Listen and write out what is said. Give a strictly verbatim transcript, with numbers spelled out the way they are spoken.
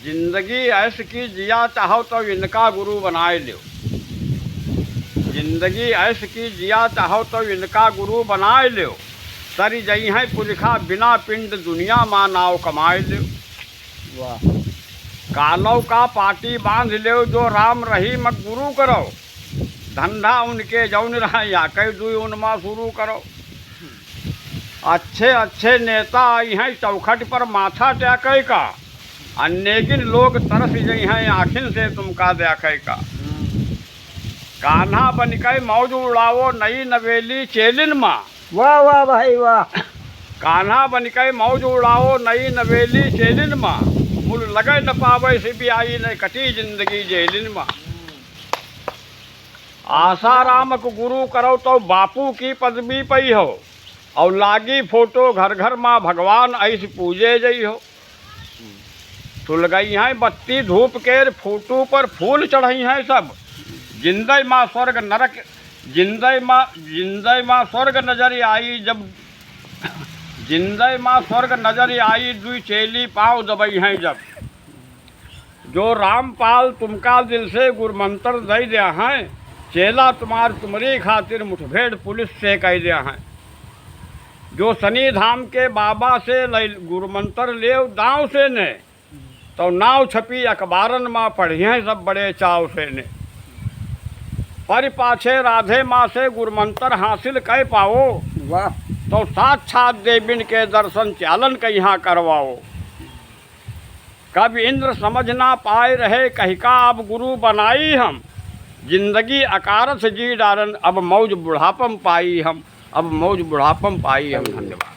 जिंदगी ऐस की जिया चाहो तो इनका गुरु बनाए ल्यो। जिंदगी ऐस की जिया चाहो तो इनका गुरु बनाए ल्यो। तरि जइहैं पुरखा बिना पिंड दुनिया मा नाव कमाए ल्यो। वाह। कालौ का पाटी बांध ल्यो जो राम रहीम गुरु करो। धंधा उनके जौन रहा या कई दुई उनमा शुरू करो। अच्छे अच्छे नेता अइहैं चौखट पर माथा टेकै का, अन्नेकिन लोग तरस जइहैं आँखिन से तुमका देखै का। कान्हा बनिकै मौज उड़ाओ नई नवेली चेलिन मा। वाह, वाह भाई, वाह। कान्हा बनिकै मौज उड़ाओ नई नवेली चेलिन मा। मुल लगै न पावै सीबीआई नै कटी जिंदगी जेलिन मा। आसाराम को गुरु करो तो बापू की पदवी पइहो। और लागी फोटो घर घर मा भगवान ऐस पूजे जइहो। सुलगइहैं बत्ती धूप केर फोटो पर फूल चढ़इहैं सब। जिंदै मा स्वर्ग नरक, जिंदै मा, जिंदै मा स्वर्ग नजर आई जब, जिंदै मा स्वर्ग नजर आई दुई चेली पाँव दबइहैं जब। जो रामपाल तुमका दिल से गुरमंतर दइ द्या हैं, चेला तुम्हार तुमरी खातिर मुठभेड़ पुलिस से कइ द्या हैं। जो सनी धाम के बाबा से लइ गुरमंतर लेव दाँव से ने, तौ नाव छपी अखबारन मा पढ़िहैं सब बड़े चाव से ने। परि पाछे राधे मा से गुरमंतर हासिल कइ पाओ, वाह। तौ साक्षात देविन के दर्शन चालन कइहाँ करवाओ। कब इंद्र समझ ना पाए रहे कहिका अब गुरु बनाई हम। जिंदगी अकारथ जी डारन अब मौज बुढ़ापम पाई हम, अब मौज बुढ़ापम पाई हम। धन्यवाद।